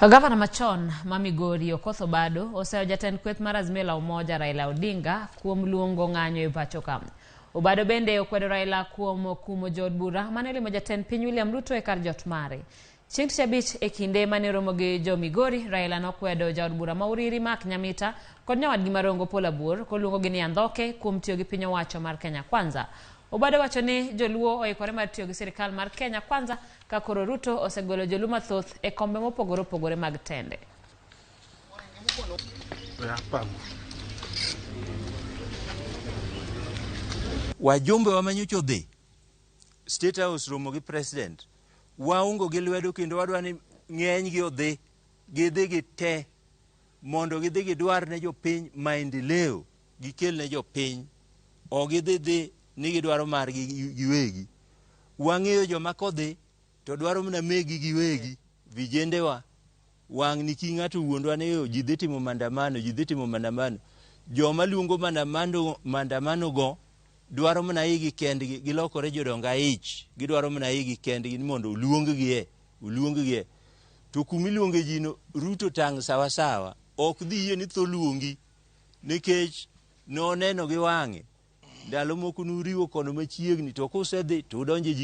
Gavana machon ma Migori Okoth Obado oseyo jatend kweth mar Azimio la Umoja Raila Odinga kuom luongo ng'anyo e pacho ka. Obado bende okwedo Raila kuom kumo jood bura mane olimo jatend piny William Ruto e kar jot mare. Chieng' tich abich e kinde mane oromo gi jo Migori, Raila nokwedo jaod bura ma Uriri Mark Nyamita kod nyawadgi Marongo Paul Abuor koluongogi ni andhoke kuom tiyo gi piny owacho mar Kenya Kwanza. Obado wacho ni joluo oikore mar tiyo gi sirikal mar Kenya Kwanza ka koro Ruto osegolo joluo mathoth e kombe mopogore opogore mag tende. Wajumbe wa manyocha odhi State House romo gi president waungo gi lwedo kendo wadwa ni ng'eny gi odhi gidhi gi te mondo gidhi gidwar ne jopiny maendeleo gikel ne jopiny ok gidhi dhi ni gidwaro margi giwegi. Wang'eyo joma kodhi to dwaro mana megi giwegi. Vijendewa wang' ni ki ng'ato wuondwa ni ji dhi timo maandamano, ji dhi timo maandamano. Joma luongo maandamano, maandamano go dwaro mana igi kendgi, gilokore jodong aich, gidwaro mana igi kendgi ni mondo oluong-gi oluong-gi. To kuma iluonge ji no, Ruto tang' sawa sawa, ok dhi yie ni tho luongi nikech noneno gi wang'e ndalo moko nuriwo kono machiegni to kusedhi to udonjo e ji.